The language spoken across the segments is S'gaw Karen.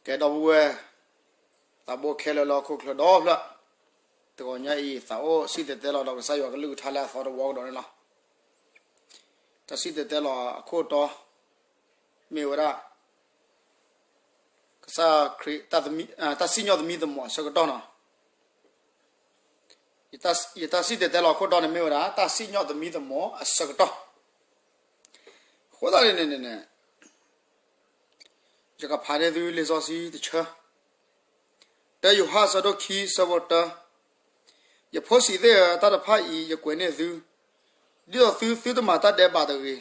ကဲ ဒီပုၢ်ဝဲၢ် သးဘိခဲလၢာ်လၢဟီၣ်ခိၣ်ချၢဒီဖျၢၣ်, တဂီၤညါအံၤ သးအိၣ်စံၣ်တဲၤတဲလီၤဒီးကစၢ်ယွၤကလုၢ်ကထါလၢအသီတဝီကဒီးန့ၣ်လီၤ. တၢ်စံၣ်တဲၤတဲလီၤအခိၣ်တီ မ့ၢ်ဝဲဒၣ် ကစၢ်ခရံာ် တၢ်စံၣ်ညီၣ်သမံသမိးအဆၢကတီၢ်န့ၣ်လီၤ. ယတၢ်စံၣ်တဲၤတဲလီၤအခိၣ်တီန့ၣ်မ့ၢ်ဝဲဒၣ် တၢ်စံၣ်ညီၣ်သမံသမိးအဆၢကတီၢ်. အဃိသတးန့ၣ်န့ၣ်န့ၣ် ယကဖးန့ၢ်သုလံာ်စီဆှံတဆၢ, တၢယိၤဟၣ်အဆၢဒိၣ်ခံ အဆၢဖိတၢ, ယဖိဆံးသ့ၣ်ဧၢ, တၢ်တဖၣ်အံၤယကွဲးန့ၢ်သု, ဒ်သိးသုသုတမၤတၢ်ဒဲးဘးတဂ့ၤ. ဒီး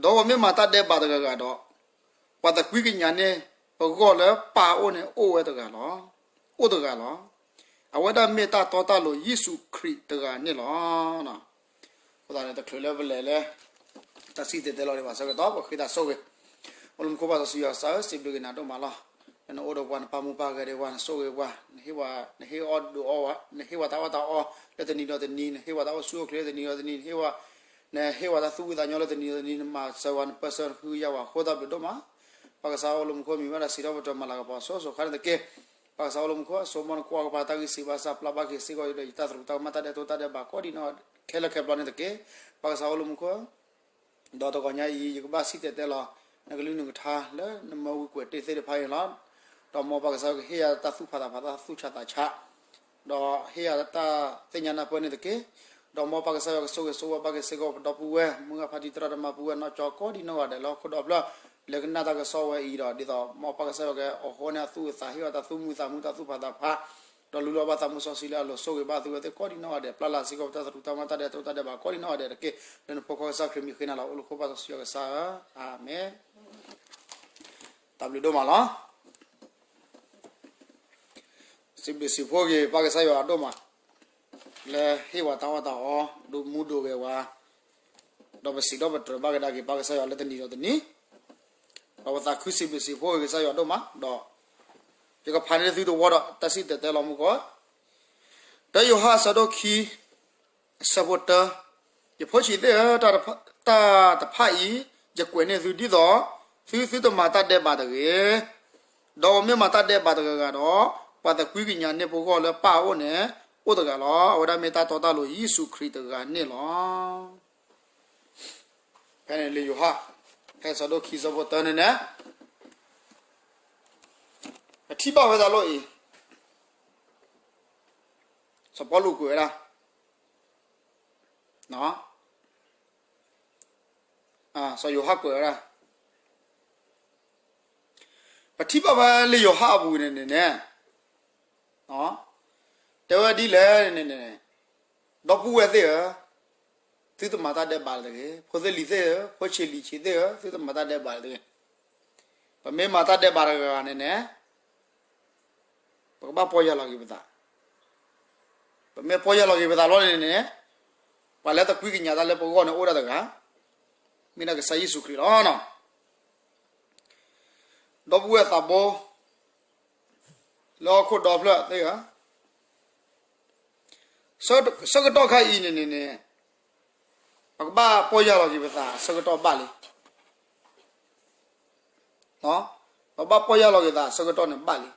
ပှၤမ့ၢ်မၤတၢ်ဒဲးဘးတဂၤဂၤဒီး, ပှၤသကွံၢ်ကညးန့ၢ်ပဂီၢ်လၢပၢ်အအိၣ်န့ၣ် အိၣ်ဝဲတဂၤလီၤ, အိၣ်တဂၤလီၤ. အဝဲဒၣ်မ့ၢ်တၢ်တီတၢ်လိၤ ယ့ၣ်ၡူးခရံာ်တဂၤန့ၣ်လီၤ. အဃိသတးန့ၣ် တချုးလၢပလဲၤလၢ တၢ်စံၣ်တဲၤတဲလီၤဒံးဘၣ်ဆၢကတီၢ် ပဃ့တၢ်ဆိၣ်ဂ့ၤ. အိၣ်လၢမူခိၣ်ပၢ်စီဆှံယွၤကစၢ်ဧၢ, စံးဘျုးက့ၤနၤဒိၣ်မးလီၤ. လၢနအိၣ်ဒီးပှၤ နပာ်မူပာ်ဂဲၤဒံးပှၤ နဆိၣ်ဂ့ၤပှၤ, နဟ့ၣ်ဝဲ, နဟ့ၣ်အီၣ်ဒုးအီဝဲ, နဟ့ၣ်ဝဲတၢ်အီၣ်တၢ်အီ လၢတနံၤဒီးတနံၤ, နဟ့ၣ်ဝဲတၢ်အိၣ်ဆူၣ်အိၣ်ချ့လၢတနံၤဒီးတနံၤ, နဟ့ၣ်ဝဲ, နဟ့ၣ်ဝဲတၢ်သူၣ်ဝံၣ်သးညီလၢတနံၤဒီးတနံၤ, နမၤစၢၤဝဲ နပၢဆှၢ နဃုယၤဝဲအဃိ တၢ်ဘျုးဒိၣ်မး. ပၢ်ကစၢ်အိၣ်လၢမူခိၣ် မံၤမတၤတၢ်စံးထီၣ်ပတြၢၤ မၤလၤကပီၤအစိၤစိၤဃၣ်န့ၣ်တက့ၢ်. ပၢ်ကစၢ်အိၣ်လၢမူခိၣ် အစိကမီၤ နကွၢ်ကပၤ တၢ်ဂံၢ်စၢ်ဘါစၢ် ပျၢ်ဘၣ်က့ၤစ့ၢ်ကီးဒီး ယတၢ်သရူးတၢ်ကမၣ် တၢ်ဒဲးတိၢ်တၢ်ဒဲးဘး ကိးဒံးနီၢ်ဂၤဒဲး ခဲလၢာ်ခဲဆ့န့ၣ်တက့ၢ်. ပၢ်ကစၢ်အိၣ်လၢမူခိၣ်, ဒီးတဂီၤညါအံၤ ယကဘၣ်စံၣ်တဲၤတဲလီၤ နကလုၢ်နကထါလၢနမၢဝံၤကွဲးတ့ၢ်သ့ၣ်တဖၣ်န့ၣ်လီၤ. ဒီးမ်ပၢ်ကစၢ်ယွၤကဟ့ၣ်ယၤတၢ်သူၣ်ဖးသးဖး တၢ်သူၣ်ဆးသးဆး, ဒီးဟ့ၣ်ယၤတၢ်သ့ၣ်ညါနၢ်ပၢၢ်န့ၣ်တက့ၢ်. ဒီးမ်ပၢ်ကစၢ်ယွၤကဆိၣ်ဂ့ၤဆိၣ်ဝါဘၣ်က့ၤစ့ၢ်ကီး ပဒီပုၢ်ဝဲၢ် မုၢ်ဂၢ်ဖါတံၤ သရၣ်သမါ ပုၢ်ဝဲၢ်နီၢ်ကၠီ ကိးဒံးနီၢ်ဂၤဒဲးလၢဟီၣ်ခိၣ်ဒီဖျၢၣ် လၢကနၣ်တၢ်ကစီၣ်ဝဲအံၤဒီး ဒ်သိးမ်ပၢ်ကစၢ်ယွၤကအိးထီၣ်န့ၢ်အသူၣ်အသး ဟ့ၣ်အီၤတၢ်သူၣ်မုာ်သးမုာ် တၢ်သူၣ်ဖးသးဖး, ဒီးလူလီၤဘၣ်သးမူစီဆှံလၢအလိၤ ဆိၣ်ဂ့ၤဘၣ်သုဝဲသ့ၣ်ကိးဒံးနီၢ်ဂၤဒဲး, ပျၢ်လၤစ့ၢ်ကီး ပတၢ်သရူးတၢ်ကမၣ် တၢ်ဒဲးတိၢ်တၢ်ဒဲးဘး ကိးဒံးနီၢ်ဂၤဒဲးတက့ၢ်. လၢနဖိခွါကစၢ်ခရံာ်မံၤဃ့နၤလီၤ. အိၣ်လၢမူခိၣ်ပၢ်စီဆှံယွၤကစၢ်ဧၢ, အၤမ့ၣ်. တၢ်ဘျုးဒိၣ်မးလီၤ. စံးဘျုးစံးဖှိၣ်က့ၤပၢ်ကစၢ်ယွၤအဒိၣ်မး လၢဟ့ၣ်ဝဲတၢ်အီၣ်တၢ်အီ ဒိးမူဒိးဂဲၤဝဲ, ဒီးပစံးထီၣ်ပတြၢၤဘၣ်ကဒါက့ၤပၢ်ကစၢ်ယွၤလၢတနံၤဒီးတနံၤ, ဒီးပသးခုစံးဘျုးစံးဖှိၣ်က့ၤကစၢ်ယွၤဒိၣ်မး, ဒီးယကဖးန့ၢ်သုတဝီဒီး တၢ်စံၣ်တဲၤတဲလီၤမူကီး, တၢယိၤဟၣ်အဆၢဒိၣ်ခံ အဆၢဖိတၢ, ယဖိဆံးသ့ၣ်ဧၢ, တၢ်တဖၣ်အံၤ ယကွဲးန့ၢ်သု ဒ်သိးသုသုတမၤတၢ်ဒဲးဘးတဂ့ၤ. ဒီးပှၤမ့ၢ်မၤတၢ်ဒဲးဘးတဂၤဂၤဒီး, ပှၤသကွံၢ်ကညးန့ၢ်ပဂီၢ်လၢပၢ်အအိၣ်န့ၣ် အိၣ်တဂၤလီၤ. အဝဲဒၣ်မ့ၢ်တၢ်တီတၢ်လိၤ ယ့ၣ်ၡူးခရံာ်တဂၤန့ၣ်လီၤ. ဖဲန့ၣ်လံာ်ယိၤဟၣ် ဖဲဆၢဒိၣ်ခံဆၢဖိတၢန့ၣ်န့ၣ်, ပထံၣ်ဘၣ်ဝဲဒၣ်လီၤအံၤ, စီၤပီလူးကွဲးဝဲဒၣ်, စီၤယိၤဟၣ်ကွဲးဝဲဒၣ်, ပထံၣ်ဘၣ်ဖဲလံာ်ယိၤဟၣ်အပူၤန့ၣ်န့ၣ်န့ၣ်, တဲဝဲဒ်လဲၣ်န့ၣ်န့ၣ်, ဒီပုၢ်ဝဲၢ်သ့ၣ်ဧၢ, သုတမၤတၢ်ဒဲးဘးတဂ့ၤ. ဖိသ့ၣ်လံၤသ့ၣ်ဧၢ, ဖိဆံးလံၤဆံးသ့ၣ်ဧၢ, သုတမၤတၢ်ဒဲးဘးတဂ့ၤ. ပမ့ၢ်မၤတၢ်ဒဲးဘးတဂၤဂၤန့ၣ်န့ၣ်, ပကဘၣ်ပီၢ်ယၢ်လီၤက့ၤပသး, ပမ့ၢ်ပီၢ်ယၢ်လီၤက့ၤပသးလီၤန့ၣ်န့ၣ်, ပှၤလၢသကွံၢ်ကညးတၢ်လၢပဂီၢ်န့ၣ်အိၣ်ဒၣ်တဂၤ, မ့ၢ်ဒၣ်ကစၢ်ယ့ၣ်ၡူးခရံာ်လီၤ. ဒီပုၢ်ဝဲၢ်သးဘိ လၢဟီၣ်ခိၣ်ဒီဖျၢၣ်သ့ၣ်ဧၢ, ဆၢကတီၢ်ခါအံၤန့ၣ်န့ၣ်န့ၣ်, ပကဘၣ်ပီၢ်ယၢ်လီၤက့ၤပသးဆၢကတီၢ်ဘၣ်လံ. ပဘၣ်ပီၢ်ယၢ်လီၤက့ၤသးဆၢကတီၢ်န့ၣ်ဘၣ်လံ.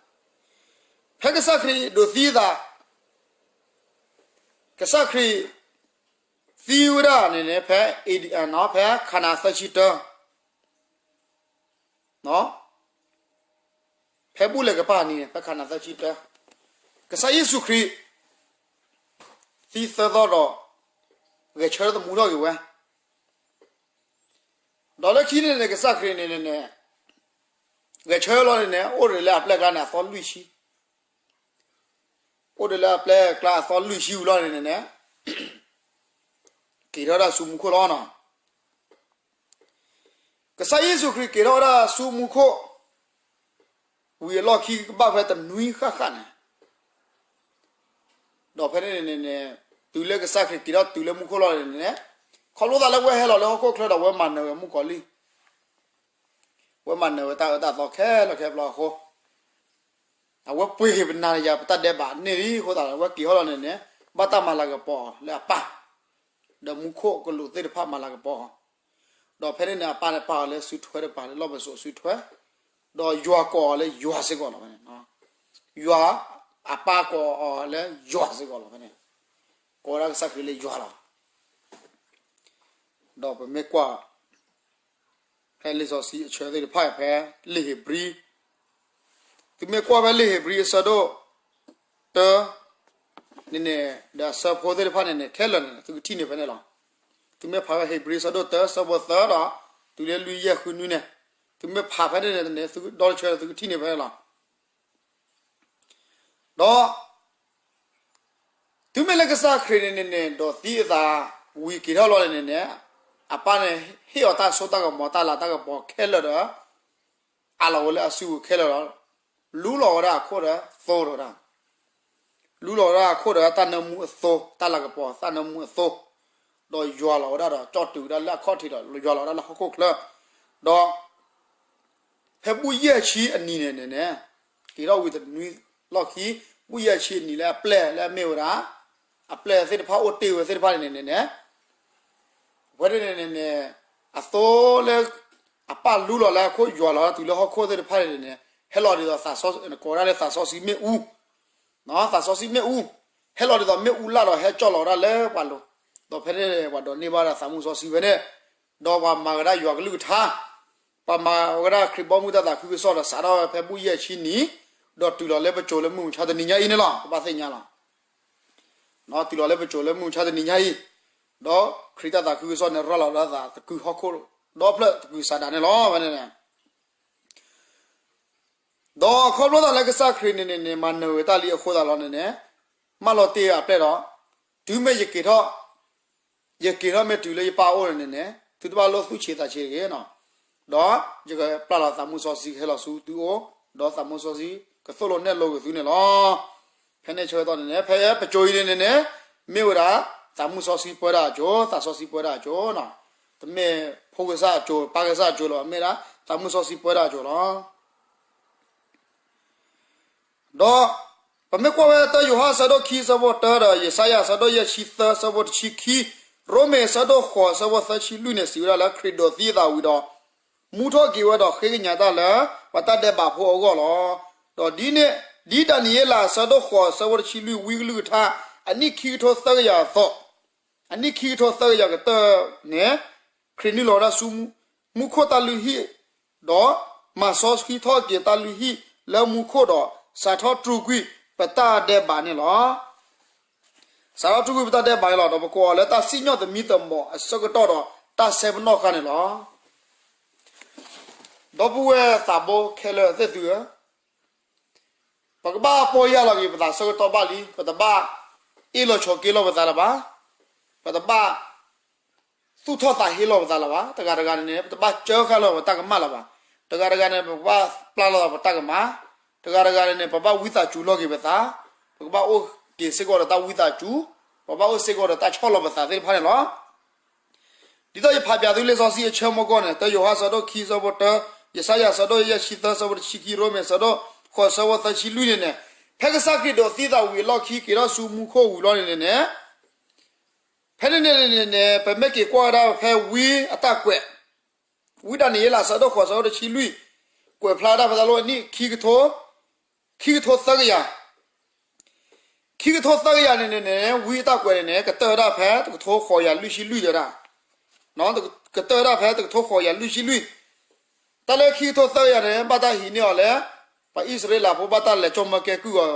ဖဲကစၢ်ခရံာ်ဒိးသံသး, ကစၢ်ခရံာ်သံဝဲဒၣ်န့ၣ်န့ၣ် ဖဲ, ဖဲခါနၤသၢဆံတၢ ဖဲဘူၣ်လဲၤကပၤနံၤန့ၣ် ဖဲခါနၤသၢဆံတၢ, ကစၢ်ယ့ၣ်ၡူးခရံာ် သံသၢသီဒီး ဂဲၤဆၢထၢၣ်သမူထီၣ်က့ၤဝဲ, ဒီးလၢခံန့ၣ်န့ၣ် ကစၢ်ခရံာ်န့ၣ်န့ၣ်, ဂဲၤဆၢထၢၣ်လီၤန့ၣ်န့ၣ် အိၣ်ဒံးလၢအပျဲၢ်အကျါန့ၣ် အသီလွံၢ်ဆံ, အိၣ်ဒံးလၢအပျဲၢ်အကျါအသီလွံၢ်ဆံဝံၤလီၤန့ၣ်န့ၣ်, က့ၤထီၣ်ဝဲဒၣ်ဆူမူခိၣ်လီၤ. ကစၢ်ယ့ၣ်ၡူးခရံာ်က့ၤထီၣ်ဝဲဒၣ်ဆူမူခိၣ် ဝံၤအလီၢ်ခံကဘၣ်ဖဲတနွံဃၣ်ဃၣ်န့ၣ်, ဒီးဖဲန့ၣ်န့ၣ်န့ၣ်, တုၤလၢကစၢ်ခရံာ်က့ၤထီၣ်တုၤလၢမူခိၣ်လီၤန့ၣ်န့ၣ်, ခီဖျိသးလၢဝဲဟဲလီၤလၢဟီၣ်ခိၣ်ချၢဒီး ဝဲမၤနၢၤဝဲမုၣ်ကီၤလံၢ်, ဝဲမၤနၢၤဝဲတၢ်အၢတၢ်သီခဲလၢာ်ခဲဆ့အဃိ, အဝဲပှ့ၤက့ၤပနၤယၤ ပတၢ်ဒဲးဘးန့ၢ်လံအဃိသတး ဝဲက့ၤထီၣ်လီၤန့ၣ်န့ၣ်, ဘၣ်တၢ်မၤလၤကပီၤအီၤလၢအပၢ်, ဒီးမူခိၣ်ကလူးသ့ၣ်တဖၣ်မၤလၤကပီၤအီၤ, ဒီးဖဲန့ၣ်န့ၣ် အပၢ်န့ၣ်ပာ်အီၤလၢစုထွဲတပၤ လၢလီၢ်ပစိာ်စုထွဲ ဒီးယွၤကိးအီၤလၢယွၤစ့ၢ်ကီးလီၤဖဲန့ၣ်, ယွၤအပၢ်ကိးအီၤလၢယွၤစ့ၢ်ကီးလီၤဖဲန့ၣ်, ကိးဝဲဒၣ်ကစၢ်ခရံာ်လၢယွၤလီၤ. ဒီးပမ့ၢ်ကွၢ် ဖဲလံာ်စီဆှံအဆၢသ့ၣ်တဖၣ်ဖဲလံာ်ဧ့ၤဘြံၤ, သုမ့ၢ်ကွၢ်ဖဲလံာ်ဧ့ၤဘြံၤအဆၢဒိၣ်တၢ န့ၣ်န့ၣ် ဒီးအဆၢဖိသ့ၣ်တဖၣ်န့ၣ်န့ၣ် ခဲလၢာ်န့ၣ် သုကထံၣ်န့ၢ်ဖဲန့ၣ်လီၤ. သုမ့ၢ်ဖးဖဲဧ့ၤဘြံၤအဆၢဒိၣ်တၢ အဆၢဖိသၢဒီး တုၤလၢလွံၢ်ယဲၢ်ဃုနွံန့ၣ်, သုမ့ၢ်ဖးဖဲန့ၣ်န့ၣ် သုဒီတဆၢန့ၣ် သုကထံၣ်န့ၢ်ဖဲန့ၣ်လီၤ. ဒီး တုၤမ့ၢ်လၢကစၢ်ခရံာ်န့ၣ်န့ၣ်န့ၣ် ဒိးသံအသးဝံၤက့ၤထီၣ်လီၤန့ၣ်န့ၣ်န့ၣ်, အပၢ်န့ၣ်ဟ့ၣ်အီၤတၢ်စိတၢ်ကမီၤ တၢ်လၤတၢ်ကပီၤခဲလၢာ်ဒီး အးလီၤဝဲလၢအစုပူၤခဲလၢာ်ဒီး လူလီၤဝဲဒၣ်အခိၣ်ဒီးသိဒီးဝဲဒၣ်, လူလီၤဝဲဒၣ်အခိၣ်ဒီးတၢ်နၢမူအသိ, တၢ်လၤကပီၤတၢ်နၢမူအသိ, ဒီးယွၤလီၤဝဲဒၣ်ဒီး ကၠီၣ်တုၤဝဲဒၣ်လၢအခီၣ်ထံးဒီး ယွၤလီၤဝဲဒၣ်လၢဟီၣ်ခိၣ်ချၢ, ဒီး ဖဲဘူၣ်ယဲၢ်ဆံအနံၤန့ၣ်န့ၣ်န့ၣ်, က့ၤထီၣ်ဝံၤတနွံလီၢ်ခံ, ဘူၣ်ယဲၢ်ဆံအနံၤလၢအပျဲၢ်လၢအမ့ၢ်ဝဲဒၣ်, အပျဲၢ်သ့ၣ်တဖၣ်အိၣ်တ့ၢ်ဝဲသ့ၣ်တဖၣ်န့ၣ်န့ၣ်န့ၣ်, ဝဲန့ၣ်န့ၣ်န့ၣ်, အသိလၢ အပၢ်လူလီၤလၢအခိၣ်ယွၤလီၤတုၤလၢဟီၣ်ခိၣ်သ့ၣ်တဖၣ်န့ၣ်န့ၣ်, ဟဲလီၤဒ်သိး ကိးဝဲဒၣ်လၢသးစီဆှံမ့ၣ်အူ, သးစီဆှံမ့ၣ်အူ, ဟဲလီၤဒ်သိးမ့ၣ်အူလၢ်ဒီးဟဲကၠီၣ်လီၤဝဲဒၣ်လၢပှၤလိၤ, ဒီးဖဲန့ၣ်ပှၤဒိးန့ၢ်ဘၣ်ဒီးသးမူစီဆှံဖဲန့ၣ်, ဒီးပှၤမၤဝဲဒၣ်ယွၤကလုၢ်ကထါ, ပှၤမၤဝဲဒၣ်ခရံာ်ဘီမုၢ်တၢ်သးခုကစီၣ်ဒီးစးထီၣ်ဝဲဖဲဘူၣ်ယဲၢ်ဆံနံၤ, ဒီးတုၤလီၤလၢပစိၤလၢမုၢ်မဆါတနံၤညါအံၤန့ၣ်လီၤ, ပဘၣ်သ့ၣ်ညါလီၤ. တုၤလီၤလၢပစိၤလၢမုၢ်မဆါတနံၤညါအံၤ, ဒီးခရံာ်တၢ်သးခုကစီၣ်န့ၣ် ရၤလီၤဒၣ်သးသကုၤဟီၣ်ခိၣ်ဒီဖျၢၣ်သကုၤဆးဒးန့ၣ်လီၤ, ဝဲန့ၣ်န့ၣ် ဒီးခီဖျိသးလၢကစၢ်ခရံာ်န့ၣ်န့ၣ်န့ၣ် မၤနၢၤဝဲတၢ်လံအဃိသတးလီၤန့ၣ်န့ၣ်, မၢလီၤတ့ၢ်အပျဲၢ်ဒီး, တုၤမ့ၢ်ယက့ၤထီၣ်, ယက့ၤထီၣ်မ့ၢ်တုၤလၢယပၢ်အအိၣ်န့ၣ်န့ၣ်န့ၣ် သုတဘၣ်လိၣ်သူၣ်ဆံးသးဆံးတဂ့ၤ, ဒီးယကပျၢ်လီၤသးမူစီဆှံဟဲလီၤဆူသုအိၣ်, ဒီးသးမူစီဆှံကသိၣ်လိနဲၣ်လိက့ၤသုန့ၣ်လီၤ. ဖဲန့ၣ်ဆၢကတီၢ်န့ၣ်န့ၣ် ဖဲပစိၤအံၤန့ၣ်န့ၣ်န့ၣ်, မ့ၢ်ဝဲဒၣ် သးမူစီဆှံပၢတၢ်အစိၤ, သးစီဆှံပၢတၢ်အစိၤ, တမ့ၢ်ဖိကစၢ်အစိၤ ပၢ်ကစၢ်အစိၤလီၤ, မ့ၢ်ဒၣ်သးမူစီဆှံပၢတၢ်အစိၤလီၤ. ဒီး ပမ့ၢ်ကွၢ်ဝဲတၢယိၤဟၣ်အဆၢဒိၣ်ခံအဆၢဖိတၢဒီး ယၡါယၤအဆၢဒိၣ်ယဲၢ်ဆံသၢအဆၢဖိတဆံခံ, ရိမ့ၤအဆၢဒိၣ်ဃိးအဆၢဖိသၢဆံလွံၢ်န့ၣ် စံးဝဲဒၣ်လၢခရံာ်ဒိးသံအသးဝံၤဒီး မူထီၣ်က့ၤဝဲဒီးဃ့ကညးတၢ်လၢ ပှၤတၢ်ဒဲးဘးဖိအဂီၢ်လီၤ. ဒီးဒ်န့ၣ် ဒ်ဒၤနံးယ့လးအဆၢဒိၣ်ဃိးအဆၢဖိတဆံလွံၢ် ဝံကလုၢ်ကထါ အနံၣ်ခံကထိသၢကယၤအသိး, အနံၣ်ခံကထိသၢကယၤကတၢၢ်န့ၣ် ခရံာ်နုာ်လီၤဝဲဒၣ်ဆူမူခိၣ်တၢ်လုၢ်ဟံၣ်, ဒီးမၤစီဆှံထီၣ်က့ၤတၢ်လုၢ်ဟံၣ်လၢမူခိၣ်ဒီး စးထီၣ်တြူာ်ကွံာ်ပတၢ်ဒဲးဘးန့ၣ်လီၤ. စးထီၣ်တြူာ်ကွံာ်ပတၢ်ဒဲးဘးန့ၣ်လီၤ. ဒီးပကိးအီၤလၢတၢ်စံၣ်ညီၣ်သမံသမိးအဆၢကတီၢ်ဒီး တၢ်ဆဲပနီၣ်ဃာ်န့ၣ်လီၤ. ဒီပုၢ်ဝဲၢ်သးဘိခဲလၢာ်သ့ၣ်သုဧၢ, ပကဘၣ်ပီၢ်ယၢ်လီၤက့ၤပသးဆၢကတီၢ်ဘၣ်လံ, ပတဘၣ်အ့ၣ်လိာ်ဆိးက့လိာ်ပသးလၢၤဘၣ်, ပတဘၣ် သူၣ်ထီၣ်သးဟ့လိာ်ပသးလၢၤဘၣ်, တဂၤတဂၤန့ၣ်န့ၣ် ပတဘၣ်စၢဃာ်လီၤပတၢ်ကမၣ်လၢၤဘၣ်, တဂၤတဂၤန့ၣ် ပကဘၣ်ပျၢ်လီၤပတၢ်ကမၣ်, တဂၤတဂၤန့ၣ်န့ၣ် ပဘၣ်ဝံသးစူၤလီၤက့ၤပသး, ပကဘၣ်အိၣ်က့ၤစ့ၢ်ကီးဒီးတၢ်ဝံသးစူၤ, ပဘၣ်အိၣ်စ့ၢ်ကီးဒီးတၢ်ဆီၣ်လီၤပသးသ့ၣ်တဖၣ်န့ၣ်လီၤ. ဒ်သိးယဖးပၠးသုလံာ်စီဆှံအဆၢမိၢ်ကီၢ်န့ၣ် တၢယိၤဟၣ်အဆၢဒိၣ်ခံအဆၢဖိတၢ, ယၡါယၤအဆၢဒိၣ်ယဲၢ်ဆံသၢအဆၢဖိတဆံခံ, ရိမ့ၤအဆၢဒိၣ်ဃိးအဆၢဖိသၢဆံလွံၢ်န့ၣ်န့ၣ်, ဖဲကစၢ်ခရံာ်ဒိးသံအသးဝံၤအလီၢ်ခံ က့ၤထီၣ်ဆူမူခိၣ်ဝံၤလီၤန့ၣ်န့ၣ်န့ၣ်, ဖဲန့ၣ်န့ၣ်န့ၣ်န့ၣ် ပမ့ၢ်က့ၤကွၢ်ဝဲဒၣ်ဖဲဝံအတၢ်ကွဲး, ဝံဒၤနံးယ့လးအဆၢဒိၣ်ဃိးအဆၢဖိတဆံလွံၢ်, ကွဲးဖျါဝဲဒၣ်ဖဲတၢ်လီၢ်အနံၣ်ခံကထိ, ခံကထိသၢကယၤ ခံကထိသၢကယၤန့ၣ်န့ၣ်န့ၣ် ဝံအတၢ်ကွဲးန့ၣ်န့ၣ် ကတၢၢ်ဝဲဒၣ်ဖဲတကထိဃိးကယၤလွံၢ်ဆံလွံၢ်တဲဝဲဒၣ်, ကတၢၢ်ဝဲဒၣ်ဖဲတကထိဃိးကယၤလွံၢ်ဆံလွံၢ်, တၢ်လၢခံကထိသၢကယၤန့ၣ် ဘၣ်တၢ်ဟံးန့ၢ်အီၤလၢ ပှၤအံၣ်စရ့လးဖိဘၣ်တၢ်လဲၤကၠီၣ်မၢကဲကုၢ်အီ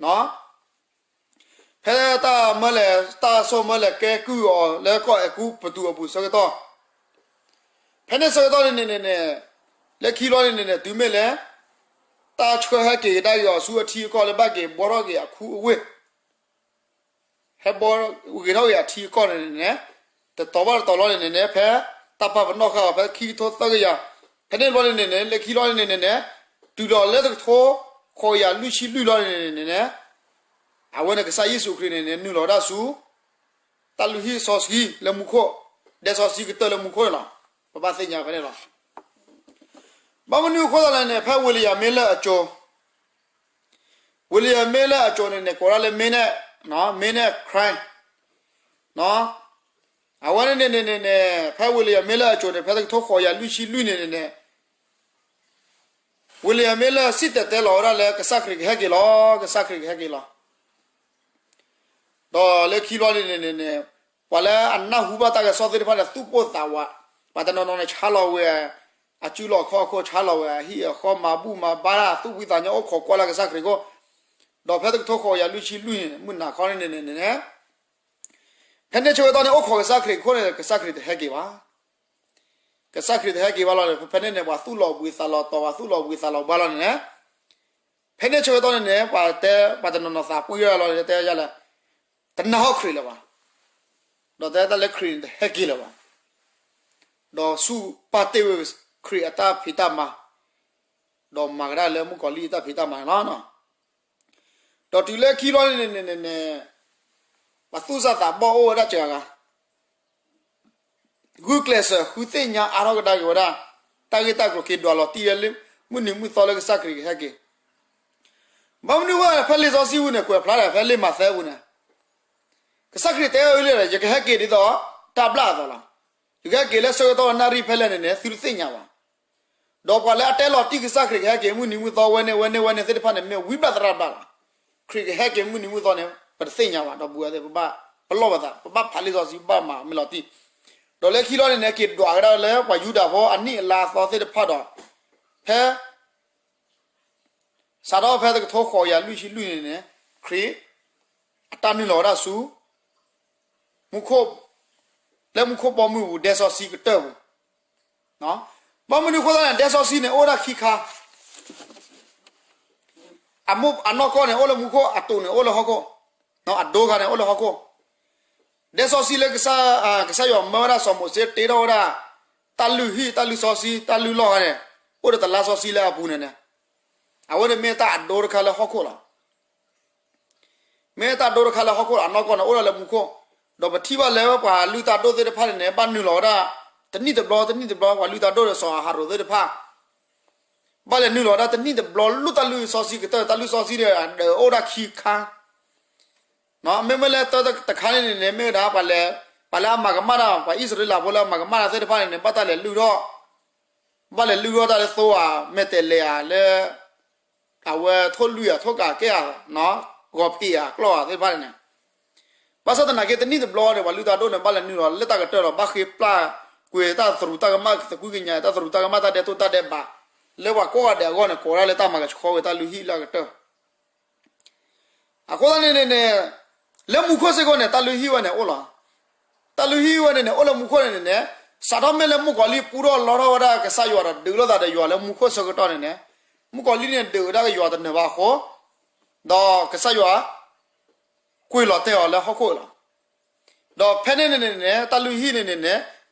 ၤ, ဖဲတၢ်မၢလဲၤ တၢ်ဆီၣ်မၢလဲၤကဲကုၢ်အီၤလၢကီၢ်အဲၤကူပတူးအပူၤဆၢကတီၢ်, ဖဲန့ၣ်ဆၢကတီၢ်န့ၣ်န့ၣ်န့ၣ်, လၢခံလီၤန့ၣ်န့ၣ်န့ၣ် တုၤမ့ၢ်လၢ တၢ်ဆှၢဟဲက့ၤကဒါက့ၤအီၤဆူအထံအကီၢ်လၢဘၣ်က့ၤဘှီထီၣ်က့ၤအခူအဝ့ၢ်, ဟဲဘှီဂ့ၤထီၣ်က့ၤအထံအကီၢ်န့ၣ်န့ၣ်န့ၣ်, တတီၤဘၣ်တတီၤလီၤန့ၣ်န့ၣ်န့ၣ် ဖဲတၢ်ပာ်ပနီၣ်ဃာ်အီၤဖဲခံကထိသၢကယၤ, ဖဲန့ၣ်တဘျီန့ၣ်န့ၣ်န့ၣ် လၢခံလီၤန့ၣ်န့ၣ်န့ၣ်, တုၤလီၤလၢတကထိဃိးကယၤလွံၢ်ဆံလွံၢ်လီၤန့ၣ်န့ၣ်န့ၣ်, အဝဲန့ၣ်ကစၢ်ယ့ၣ်ၡူးခရံာ်န့ၣ်န့ၣ် နုာ်လီၤဝဲဒၣ်ဆူ တၢ်လုၢ်ဟံၣ်စီဆှံလၢမူခိၣ်, ဒဲစီဆှံကတၢၢ်လၢမူခိၣ်န့ၣ်လီၤ. ပဘၣ်သ့ၣ်ညါဖဲန့ၣ်လီၤ. ဘၣ်မနုၤအဃိသတးလဲၣ်န့ၣ် ဖဲဝ့လံယၤမ့လၢအစိၤ, ဝ့လံယၤမ့လၢအစိၤန့ၣ်န့ၣ် ကိးဒၣ်လၢ မ့နၣ်, မ့နၣ်ခရၢၣ်, အဝဲန့ၣ်န့ၣ်န့ၣ်န့ၣ် ဖဲဝ့လံယၤမ့လၢအစိၤန့ၣ် ဖဲတကထိဃိးကယၤလွံၢ်ဆံလွံၢ်န့ၣ်န့ၣ်န့ၣ် ဝ့လံယၤမ့ၢ်လၢစံၣ်တဲၤတဲလီၤဝဲဒၣ်လၢကစၢ်ခရံာ်ကဟဲက့ၤလီၤ, ကစၢ်ခရံာ်ကဟဲက့ၤလီၤ. ဒီးလၢခံလီၤန့ၣ်န့ၣ်န့ၣ်, ပှၤလၢအနၢ်ဟူဘၣ်တၢ်ကစီၣ်သ့ၣ်တဖၣ်န့ၣ် သူၣ်ပိၢ်သးဝး, ပှၤတနီၤနီၤန့ၣ် ဆါလီၤဝဲ အစုလီၢ်ခီၣ်ခိၣ်, ဆါလီၤဝဲအဟံၣ်အဃီ, မၤဘူၣ်မၤဘါတၢ်, သူၣ်ဖှံသးညီ, အိၣ်ခိးကွၢ်လၢကစၢ်ခရံာ်အဃိ, ဒီးဖဲတကထိဃိးကယၤလွံၢ်ဆံလွံၢ်န့ၣ် မုၢ်နၤခီန့ၣ်န့ၣ်န့ၣ်, ဖဲန့ၣ်ဆၢကတီၢ်န့ၣ် အိၣ်ခိးကစၢ်ခရံာ်အဃိန့ၣ် ကစၢ်ခရံာ်တဟဲက့ၤဘၣ်. ကစၢ်ခရံာ်တဟဲက့ၤဘၣ်လီၤန့ၣ် ဖဲဖဲန့ၣ်န့ၣ် ပှၤသူၣ်လီၤဘှံးသးလီၤတီၤ, ပှၤသူၣ်လီၤဘှံးသးလီၤဘှါလီၤန့ၣ်န့ၣ်, ဖဲန့ၣ်ဆၢကတီၢ်န့ၣ်န့ၣ် ပှၤတဲ, ပှၤတနီၤနီၤသးပှံၢ်ဝဲဒၣ်လီၤန့ၣ် တဲယၤလၢ တနာ်ဟီၣ်ခရံာ်လၢၤဘၣ်, ဒီးတဲတၢ်လၢခရံာ်န့ၣ်တဟဲက့ၤလၢၤဘၣ်, ဒီးဆူၣ်ပာ်တ့ၢ်ဝဲခရံာ်အတၢ်ဖံးတၢ်မၤ, ဒီးမၤကဒါလၢမုၣ်ကီၤလံၢ်အတၢ်ဖံးတၢ်မၤန့ၣ်လီၤ. ဒီးတုၤလၢခံလီၤန့ၣ်န့ၣ်န့ၣ်န့ၣ်, ပှၤသူၣ်စၢ်သးဘီၣ်အိၣ်ဝဲဒၣ်စှၤဂၤ ဂုာ်ကျဲးစၢးဃုသ့ၣ်ညါအါထီၣ်ကဒါက့ၤဝဲဒၣ်, တၢ်ဂ့ၢ်တၢ်ကျိၤက့ၤဒွးလီၤတံၢ်လၢ မုၢ်နံၤမုၢ်သီလၢကစၢ်ခရံာ်ကဟဲက့ၤ, ဘၣ်မနုၤအဃိ ဖဲလံာ်စီဆှံပူၤန့ၣ် ကွဲးဖျါဒၣ်ဖဲလံာ်မးသဲပူၤန့ၣ်, ကစၢ်ခရံာ်တဲဝဲလံ, ယကဟဲက့ၤဒ်သိးတၢ်ဘျၣ်အသိးလီၤ. ယကဟဲက့ၤလၢဆၢကတီၢ်နၣ်ရံၣ်ဖဲလဲၣ်န့ၣ်န့ၣ် သုတသ့ၣ်ညါဘၣ်. ဒီးပှၤလၢအတဲလီၤတံၢ်ကစၢ်ခရံာ်ကဟဲက့ၤမုၢ်နံၤမုၢ်သီဝဲန့ၣ်ဝဲန့ၣ်ဝဲန့ၣ်သ့ၣ်တဖၣ်န့ၣ် မ့ၢ်ဝံဘျၣ်သရၣ်ဘျၣ်လီၤ. ခရံာ်ကဟဲက့ၤမုၢ်နံၤမုၢ်သီန့ၣ် ပတသ့ၣ်ညါဘၣ်, ဒီပုၢ်ဝဲၢ်သ့ၣ်, ပဘၣ်ပလီၢ်ပသး, ပဘၣ်ဖးလံာ်စီဆှံ, ပဘၣ်မၤမ့ၢ်လီၤတံၢ်. ဒီးလၢခံလီၤန့ၣ်န့ၣ် က့ၤဒွးကဒါလၢပှၤယူဒၤဖိအနံၣ်အလါအသီသ့ၣ်တဖၣ်ဒီး, ဖဲ စးထီၣ်ဖဲတကထိဃိးကယၤလွံၢ်ဆံလွံၢ်န့ၣ်န့ၣ်, ခရံာ်အတၢ်နုာ်လီၤဝဲဒၣ်ဆူ မူခိၣ်, လၢမူခိၣ်ဘီမုၢ်အပူၤ ဒဲစီဆှံကတၢၢ်ပူၤ, ဘၣ်မနုၤအဃိသတးန့ၣ် ဒဲစီဆှံန့ၣ်အိၣ်ဝဲဒၣ်ခံခါ, အနီၢ်ကီၢ်န့ၣ် အိၣ်လၢမူခိၣ်, အတိာ်န့ၣ်အိၣ်လၢဟီၣ်ခိၣ်, အဒိခါန့ၣ်အိၣ်လၢဟီၣ်ခိၣ်. ဒဲစီဆှံလၢ ကစၢ်ယွၤမၢဝဲဒၣ်စီၤမိၤၡ့တ့ထီၣ်ဝဲဒၣ် တၢ်လုၢ်ဟံၣ်, တၢ်လုၢ်စီဆှံ, တၢ်လုၢ်လီၢ်ခါန့ၣ်, အိၣ်ဒီးတလါစီဆှံလၢအပူၤန့ၣ်န့ၣ်, အဝဲန့ၣ်မ့ၢ်တၢ်အဒိတခါလၢဟီၣ်ခိၣ်လီၤ. မ့ၢ်တၢ်ဒိတခါလၢဟီၣ်ခိၣ်လီၤ. အနီၢ်ကီၢ်န့ၣ် အိၣ်ဒၣ်လၢမူခိၣ်, ဒီးပထံၣ်ဘၣ်လၢပှၤလုၢ်တၢ်ဒိၣ်သ့ၣ်တဖၣ်န့ၣ်န့ၣ် ဘၣ်နုာ်လီၤဝဲဒၣ် တနံၣ်တဘျီ တနံၣ်တဘျီ, ပှၤလုၢ်တၢ်ဒိၣ်ဒီးစီၤအၤဟရိၣ်သ့ၣ်တဖၣ် ဘၣ်လဲၤနုာ်လီၤဝဲဒၣ်တနံၣ်တဘျီ လၢတၢ်လုၢ်စီဆှံကတၢၢ်, တၢ်လုၢ်စီဆှံန့ၣ် ဒီးအိၣ်ဒၣ်ခံခါ မ့မ့ၢ်လၢတၢ်တခါန့ၣ်န့ၣ်န့ၣ် မ့ၢ်ဝဲဒၣ် ပှၤလၢအမၤကမၣ်တၢ်, ပှၤအံၣ်စရ့လးဖိလၢအမၤကမၣ်တၢ်သ့ၣ်တဖၣ်န့ၣ်န့ၣ် ဘၣ်တၢ်လဲၤလုၢ်ထီၣ်, ဘၣ်လဲၤလုၢ်ထီၣ်တၢ်လၢသိဧါ, မဲာ်တဲးလဲးဧါ, လၢ အဝဲထိၣ်လွံၢ်ဧါ, ထိၣ်ကးကဲဧါ, ဂီၤဖံးဧါ, ကျီၢ်ဧါသ့ၣ်တဖၣ်န့ၣ်န့ၣ်, ဘၣ်ဆၣ်သနာ်က့ တနံၣ်တဘျီန့ၣ် ပှၤလုၢ်တၢ်ဒိၣ်န့ၣ် ဘၣ်လဲၤနုာ်လီၤလၢတၢ်ကတၢၢ်ဒီး ဘၣ်ဃ့ပျၢ်ကွံာ်တၢ်သရူးတၢ်ကမၣ်, သကွံာ်ကညးတၢ်သရူးတၢ်ကမၣ်, တၢ်ဒဲးတိၢ်တၢ်ဒဲးဘး လၢပှၤကိးဂၤဒဲးအဂီၢ်န့ၣ် ကိးဒၣ်လၢတၢ်မၤကဆှီဝဲတၢ်လုၢ်ဟံၣ်လၢအကတၢၢ်. အဃိသတးန့ၣ်န့ၣ်န့ၣ်, လၢမူခိၣ်စ့ၢ်ကီးန့ၣ် တၢ်လုၢ်ဟံၣ်ဝဲန့ၣ်အိၣ်လီၤ. တၢ်လုၢ်ဟံၣ်ဝဲန့ၣ်န့ၣ် အိၣ်လၢမူခိၣ်န့ၣ်န့ၣ်န့ၣ်, စးထီၣ်မ့ၢ်လၢမုၣ်ကီၤလံၢ်ပူထီၣ်လီထီၣ်ဝဲဒၣ်ကစၢ်ယွၤဒီး ဒုးလိာ်သးဒီးယွၤလၢမူခိၣ်ဆၢကတီၢ်န့ၣ်န့ၣ်, မုၣ်ကီၤလံၢ်န့ၣ်ဒုးဝဲဒၣ်ကယွၤတနၢၤဘၣ်အဃိ, ဒီးကစၢ်ယွၤ ကွံာ်လီၤတဲာ်အီၤလၢဟီၣ်ခိၣ်လီၤ. ဒီးဖဲန့ၣ်န့ၣ်န့ၣ်န့ၣ် တၢ်လုၢ်ဟံၣ်န့ၣ်န့ၣ်န့ၣ်,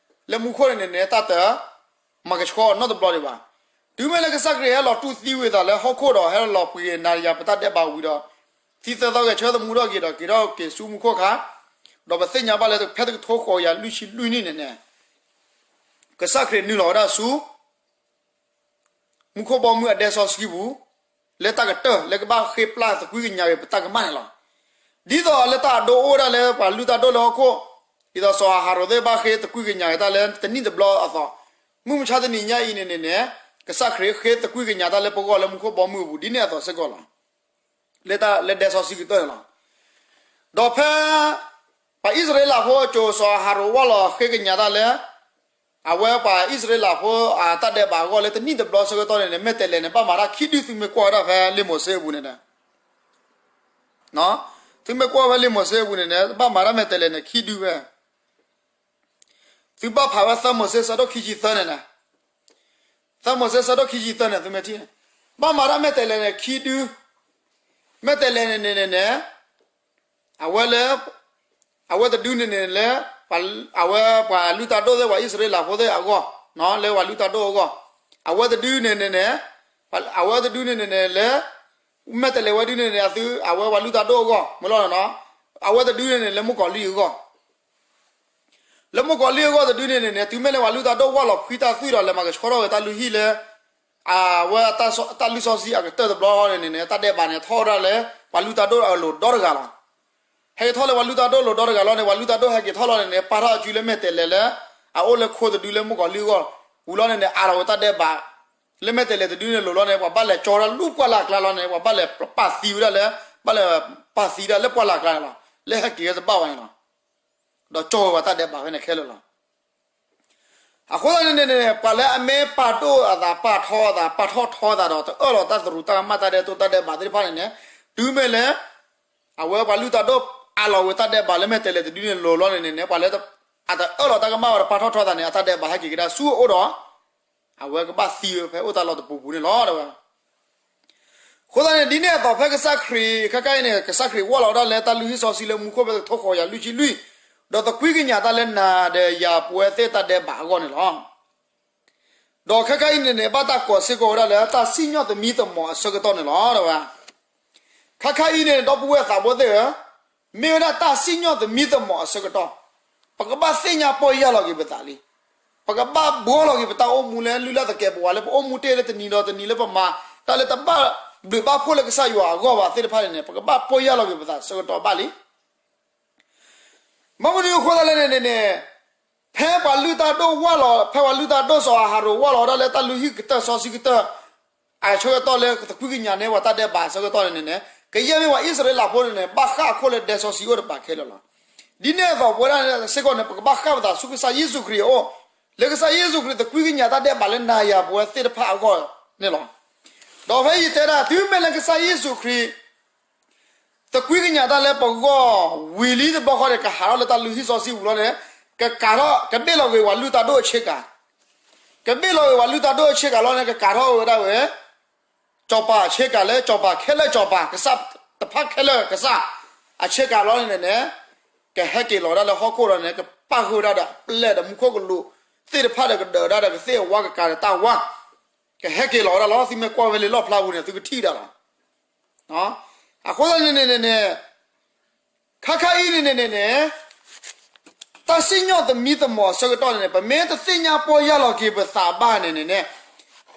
လၢမူခိၣ်န့ၣ်န့ၣ်န့ၣ် တၢ်တ မၤကဆှီအီၤနီတဘျီဒံးဘၣ်. တုၤမ့ၢ်လၢကစၢ်ခရံာ်ဟဲလီၤတူၢ်သံဝံၤအသးလၢဟီၣ်ခိၣ်ဒီး ဟဲလီၤပှ့ၤက့ၤနၤယၤပတၢ်ဒဲးဘးဝံၤဒီး, သံသၢသီဂဲၤဆၢထၢၣ်သမူထီၣ်က့ၤဒီး က့ၤထီၣ်က့ၤဆူမူခိၣ်ခါ, ဒီးပသ့ၣ်ညါဘၣ်လၢဖဲတကထိဃိးကယၤလွံၢ်ဆံလွံၢ်နံၣ်န့ၣ်န့ၣ်, ကစၢ်ခရံာ်နုာ်လီၤဝဲဒၣ်ဆူ မူခိၣ်ဘီမုၢ်အဒဲစီဆှံပူၤ, လၢတၢ်ကတၢၢ်လၢကဘၣ်ဃ့ပျၢ်သကွံၢ်ကညးက့ၤပတၢ်ကမၣ်န့ၣ်လီၤ. ဒ်သိးလၢတၢ်အဒိအိၣ်ဝဲဒၣ်လၢပှၤလုၢ်တၢ်ဒိၣ်လၢဟီၣ်ခိၣ်, ဒ်သိးစီၤအၤဟရိၣ်သ့ၣ်ဘၣ်ဃ့သကွံၢ်ကညးက့ၤတၢ်လၢတနံၣ်တဘျီအသိး, မုၢ်မဆါတနံၤညါအံၤန့ၣ်န့ၣ်န့ၣ်, ကစၢ်ခရံာ်ဃ့သကွံၢ်ကညးတၢ်လၢပဂီၢ်လၢမူခိၣ်ဘီမုၢ်အပူၤ ဒ်န့ၣ်အသိးစ့ၢ်ကီးလီၤ. လၢတၢ်လၢဒဲစီဆှံကတၢၢ်န့ၣ်လီၤ. ဒီးဖဲ ပှၤအံၣ်စရ့လးဖိအစိၤ စီၤအၤဟရိၣ်ဝၢ်လီၤဃ့ကညးတၢ်လၢ အဝဲပှၤအံၣ်စရ့လးဖိအတၢ်ဒဲးဘးအဂီၢ်လၢတနံၣ်တဘျီဆၢကတီၢ်န့ၣ်န့ၣ် မဲာ်တဲးလဲးန့ၣ် ဘၣ်မၤတၢ်ခံဒု သုမ့ၢ်ကွၢ်ဝဲဒၣ်ဖဲလံာ်မိၤၡ့အပူၤန့ၣ်န့ၣ်, သုမ့ၢ်ကွၢ်ဖဲလံာ်မိၤၡ့အပူၤန့ၣ်န့ၣ် ဘၣ်မၤတၢ်မဲာ်တဲးလဲးန့ၣ်ခံဒုဖဲ သုဘၣ်ဖးဝဲသၢမိၤၡ့ဆၢဒိၣ်ခံဆံသၢန့ၣ်န့ၣ်, သၢမိၤၡ့ဆၢဒိၣ်ခံဆံသၢန့ၣ် သုမ့ၢ်ထံၣ်န့ၣ်, ဘၣ်မၤတၢ်မဲာ်တဲးလဲးန့ၣ်ခံဒု, မဲာ်တဲးလဲးန့ၣ်န့ၣ်န့ၣ်န့ၣ် အဝဲလၢ အဝဲတဒုန့ၣ်န့ၣ်လၢ အဝဲပှၤလုၢ်တၢ်ဒိၣ်သ့ၣ် ပှၤအံၣ်စရ့လးဖိသ့ၣ်အဂီၢ်, လၢပှၤလုၢ်တၢ်ဒိၣ်အဂီၢ်, အဝဲတဒုန့ၣ်န့ၣ်န့ၣ်, အဝဲတဒုန့ၣ်န့ၣ်န့ၣ်လၢ မဲာ်တဲးလဲးဝဲဒုန့ၣ်န့ၣ် အသု အဝဲပှၤလုၢ်တၢ်ဒိၣ်အဂီၢ် မ့ၢ်လီၤန့ၣ်, အဝဲတဒုန့ၣ်န့ၣ် လၢမုၣ်ကီၤလံၢ်အဂီၢ် လၢမုၣ်ကီၤလံၢ်အဂီၢ်တဒုန့ၣ်န့ၣ်န့ၣ် တုၤမ့ၢ်လၢပှၤလုၢ်တၢ်ဒိၣ်ဝၢ်လီၤဖှံတၢ်သွံၣ်ဒီး လဲၤမၤကဆှီထီၣ်ဝဲတၢ်လုၢ်ဟံၣ်လၢ အဝဲတၢ်လုၢ်စီဆှံအကတၢၢ်တဘျီန့ၣ်န့ၣ်န့ၣ် တၢ်ဒဲးဘးန့ၣ် ထီၣ်ဝဲဒၣ်လၢ ပှၤလုၢ်တၢ်ဒိၣ်အလိၤဒီတဂၤလီၤ. ဟဲက့ၤထီၣ်လၢပှၤလုၢ်တၢ်ဒိၣ်လိၤဒီတဂၤလီၤန့ၣ် ပှၤလုၢ်တၢ်ဒိၣ်ဟဲက့ၤထီၣ်လီၤန့ၣ်န့ၣ် ပာ်ထီၣ်အစုလၢမဲာ်တဲးလဲးလၢ အအိၣ်လၢခိတဒုလၢမုၣ်ကီၤလံၢ်အဂီၢ် ဝံၤလီၤန့ၣ်န့ၣ် အးလီၤဝဲတၢ်ဒဲးဘး လၢမဲာ်တဲးလဲးတဒုန့ၣ်လိၤလီၤန့ၣ် ပှၤဘၣ်လဲၤကၠီဝဲဒၣ်လၢပှၢ်လၢ်ကျါလီၤန့ၣ် ပှၤဘၣ်လဲၤပာ်သံဝဲဒၣ်လၢ ဘၣ်လဲၤပာ်သံဒၣ်လၢပှၢ်လၢ်ကျါန့ၣ်လီၤ. လၢဟဲက့ၤဝဲတဘၣ်ဝဲန့ၣ်လီၤ. ဒီးကၠီဝဲပှၤတၢ်ဒဲးဘးဖဲန့ၣ်ခဲလၢာ်လီၤ. အဃိသတးန့ၣ်န့ၣ် ပှၤလၢအမ့ၢ်ပာ်ဒိၣ်အသး ပာ်ထီအသး ပာ်ထီၣ်ထီအသးဒီး တအၢၣ်လီၤတၢ်သရူးတၢ်ကမၣ်တၢ်ဒဲးတိၢ်တၢ်ဒဲးဘးသ့ၣ်တဖၣ်န့ၣ်န့ၣ် တုၤမ့ၢ်လၢ အဝဲပှၤလုၢ်တၢ်ဒိၣ်အးလီၤဝဲတၢ်ဒဲးဘးလၢမဲာ်တဲးလဲးတဒုန့ၣ်လိၤလီၤန့ၣ်န့ၣ်န့ၣ် ပှၤလၢ အတအၢၣ်လီၤတၢ်ကမၣ်ဝဲဒီးပာ်ထီၣ်ထီသးန့ၣ် အတၢ်ဒဲးဘးဟဲက့ၤကဒါဆူအအိၣ်ဒီး အဝဲကဘၣ်သံဝဲဖဲအိၣ်တၢ်လီၢ်တပူၤပူၤန့ၣ်လီၤ တဲဝဲ. အဃိသတးန့ၣ် ဒ်န့ၣ်အသိးဖဲကစၢ်ခရံာ် ခဲခါအံၤန့ၣ် ကစၢ်ခရံာ်ဝၢ်လီၤဝဲဒၣ်လၢတၢ်လုၢ်ဟံၣ်စီဆှံလၢမူခိၣ်ဖဲတကထိဃိးယၤလွံၢ်ဆံလွံၢ်, ဒီးသကွံၢ်ကညးတၢ်လၢနၤဒီးယၤပဝဲသ့ၣ်တၢ်ဒဲးဘးအဂီၢ်န့ၣ်လီၤ. ဒီးခဲခါအံၤန့ၣ်န့ၣ် ဘၣ်တၢ်ကိးစ့ၢ်ကီးဝဲဒၣ်လၢတၢ်စံၣ်ညီၣ်သမံသမိးအဆၢကတီၢ်န့ၣ်လီၤ တဲဝဲ. ခဲခါအံၤန့ၣ် ဒီပုၢ်ဝဲၢ်သးဘိသ့ၣ်ဧၢ, မ့ၢ်ဝဲဒၣ်တၢ်စံၣ်ညီၣ်သမံသမိးအဆၢကတီၢ်, ပကဘၣ်သ့ၣ်ညါပီၢ်ယၢ်လီၤက့ၤပသးလံ. ပကဘၣ်ဘှီလီၤက့ၤပတၢ်အိၣ်မူလၢလုၢ်လၢ်သကဲးပဝးလၢ ပအိၣ်မူတ့ၢ်လၢတနံၤဒီးတနံၤလၢပမၤတၢ်လၢတဘၣ်ဘျုးဘၣ်ဖှိၣ်လၢကစၢ်ယွၤအဂီၢ်ဘၣ်သ့ၣ်တဖၣ်န့ၣ်န့ၣ် ပကဘၣ်ပီၢ်ယၢ်လီၤက့ၤပသးဆၢကတီၢ်ဘၣ်လံ. ဘၣ်မနုၤအဃိသတးလဲၣ်န့ၣ်န့ၣ်န့ၣ်, ဖဲပှၤလုၢ်တၢ်ဒိၣ်ဝၢ်လီၤ, ဖဲပှၤလုၢ်တၢ်ဒိၣ်စီၤအၤဟရိၣ်ဝၢ်လီၤဝဲဒၣ်လၢတၢ်လုၢ်ဟံၣ်ကတၢၢ်စီဆှံကတၢၢ် အဆၢကတီၢ်လၢသကွံၢ်ကညးန့ၢ်ပှၤတၢ်ဒဲးဘးအဆၢကတီၢ်န့ၣ်န့ၣ်န့ၣ် ကယဲၢ်မ့ၢ်ပှၤအံၣ်စရ့လးဖိန့ၣ်န့ၣ် ဘၣ်ဃၣ်အခိၣ်လၢဒဲစီဆှံအိၣ်တပၤခဲလၢာ်လီၤ. ဒ်န့ၣ်အသိးပဝဲဒၣ်စ့ၢ်ကီးန့ၣ် ပကဘၣ်ဃၣ်ပသးဆူကစၢ်ယ့ၣ်ၡူးခရံာ်အအိၣ်, လၢကစၢ်ယ့ၣ်ၡူးခရံာ်သကွံၢ်ကညးတၢ်ဒဲးဘးလၢနၤယၤပဝဲသ့ၣ်တဖၣ်အဂီၢ်န့ၣ်လီၤ. ဒီးဖဲယတဲဒၣ် တုၤမ့ၢ်လၢကစၢ်ယ့ၣ်ၡူးခရံာ် သကွံၢ်ကညးတၢ်လၢပဂီၢ်ဝံၤလံတဘျီဃီန့ၣ် ကဟးထီၣ်လၢတၢ်လုၢ်ဟံၣ်စီဆှံပူၤလီၤန့ၣ်, ကကးထီၣ် ကဘ့ၣ်လီၤက့ၤပှၤလုၢ်တၢ်ဒိၣ်အဆ့ကၤ, ကဘ့ၣ်လီၤက့ၤပှၤလုၢ်တၢ်ဒိၣ်အဆ့ကၤလီၤန့ၣ် ကကးထီၣ်ဝဲဒၣ်ဝဲ စီၤပၤအဆ့ကၤလၢစီၤပၤခဲလၢာ်စီၤပၤ ကစၢ်တဖၣ်ခဲလၢာ်ကစၢ် အဆ့ကၤလီၤန့ၣ်န့ၣ်, ကဟဲက့ၤလီၤဝဲဒၣ်လၢဟီၣ်ခိၣ်ဒီးန့ၣ် ကပာ်ဃုာ်ဝဲဒၣ်ဒီးအပျဲၢ်ဒီးမူခိၣ်ကလူးသ့ၣ်တဖၣ်ဒီးကဒၢးဝဲဒၣ်ဒီးကသ့ၣ်အဝါကကၤဒီးတၢ်ဝါ ကဟဲက့ၤလီၤဝဲဒၣ်လီၤ. သုမ့ၢ်ကွၢ်ဝဲလံာ်လီၣ်ဖျါပူၤန့ၣ် သုကထံၣ်ဒၣ်လီၤ. အဃိသတးန့ၣ်န့ၣ်န့ၣ်န့ၣ်, ခါခါအံၤန့ၣ်န့ၣ်န့ၣ်န့ၣ်, တၢ်စံၣ်ညီၣ်သမံသမိးအဆၢကတီၢ်န့ၣ်န့ၣ် ပမ့ၢ်တသ့ၣ်ညါပီၢ်ယၢ်လီၤက့ၤပသးဘၣ်န့ၣ်န့ၣ်န့ၣ်,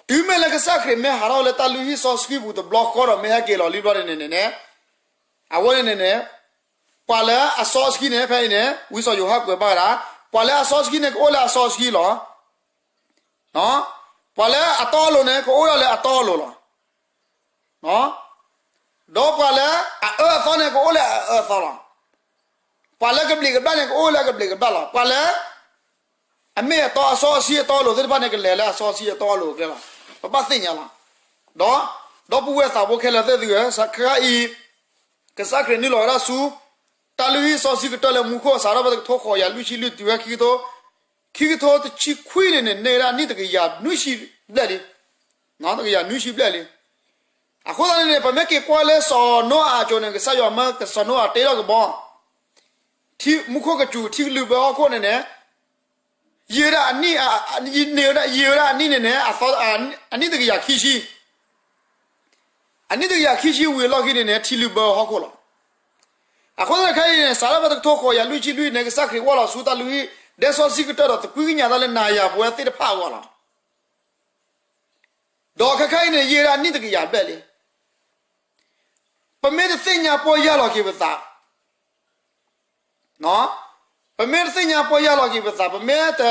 တုၤမ့ၢ်လၢကစၢ်ခရံာ်မ့ၢ်ဟးထီၣ်လၢတၢ်လုၢ်ဟံၣ်စီဆှံပူၤတဘျီဃီဒီးမ့ၢ်ဟဲက့ၤလီၤလံဘျီန့ၣ်န့ၣ်န့ၣ်န့ၣ်, အဝဲန့ၣ်န့ၣ်န့ၣ်, ပှၤလၢအစီဆှံန့ၣ် ဖဲအံၤန့ၣ် ဝံစီၤယိၤဟၣ်ကွဲးဘၣ်ဝဲဒၣ်, ပှၤလၢအစီဆှံန့ၣ် ကအိၣ်လၢအစီဆှံလီၤ. ပှၤလၢအတီအလိၤန့ၣ် ကအိၣ်ဒၣ်လၢအတီအလိၤလီၤ. ဒီးပှၤလၢအအၢအသီန့ၣ် ကအိၣ်လၢအအၢအသီလီၤ. ပှၤလၢကဘျံးကဘျၣ်န့ၣ် ကအိၣ်လၢအကဘျံးကဘျၣ်လီၤ. ပှၤလၢ အမ့ၢ်အတီအစီဆှံအတီအလိၤသ့ၣ်တဖၣ်န့ၣ် ကလဲၤလၢအစီဆှံအတီအလိၤအကျဲလီၤ. ပဘၣ်သ့ၣ်ညါလီၤ. ဒီး ဒီပုၢ်ဝဲၢ်သးဘိခဲလၢာ်သ့ၣ်သုဧၢ, ခဲခါအံၤ ကစၢ်ခရံာ်နုာ်လီၤဝဲဒၣ်ဆူ တၢ်လုၢ်ဟံၣ်စီဆှံကတၢၢ်လၢမူခိၣ် စးထီၣ်ဖဲတကထိဃိးယၤလွံၢ်ဆံလွံၢ်တုၤဝဲခံကထိ ခံကထိတဆံခွံန့ၣ်န့ၣ် န့ၢ်ဝဲဒၣ်နံၣ်တကယၤနွံဆံဘျဲၣ်လံ. တကယၤနွံဆံဘျဲၣ်လံ. အဃိသတးန့ၣ်န့ၣ် ပမ့ၢ်က့ၤကွၢ်လၢစီၤနိအၤအစိၤန့ၣ် ကစၢ်ယွၤမၢကစီၤနိအၤတ့ထီၣ်ကဘီ ထံမူခိၣ်ကစူၤထံလုာ်ဘၢဟီၣ်ခိၣ်န့ၣ်န့ၣ်, ယံာ်ဝဲဒၣ်အနံၣ်, န့ၢ်ဝဲဒၣ်, ယံာ်ဝဲဒၣ်အနံၣ်န့ၣ်န့ၣ်, အနံၣ်တကယၤခံဆံ, အနံၣ်တကယၤခံဆံဝံၤအလီၢ်ခံန့ၣ်န့ၣ် ထံလုာ်ဘၢဟီၣ်ခိၣ်လီၤ. အဃိသတးခဲအံၤန့ၣ် စးထီၣ်ဖဲတကထိဃိးယၤလွံၢ်ဆံလွံၢ်န့ၣ် ကစၢ်ခရံာ်ဝၢ်လီၤဆူတၢ်လုၢ်ဟံၣ်ဒဲစီဆှံကတၢၢ်ဒီးသကွံၢ်ကညးတၢ်လၢနၤယၤပဝဲသ့ၣ်တဖၣ်အဂီၢ်လီၤ. ဒီးခဲခါအံၤန့ၣ် ယံာ်ဝဲဒၣ်နံၣ်တကယၤဘျဲၣ်လံ. ပမ့ၢ်တသ့ၣ်ညါပီၢ်ယၢ်လီၤက့ၤပသး ပမ့ၢ်တသ့ၣ်ညါပီၢ်ယၢ်လီၤက့ၤပသး, ပမ့ၢ်တ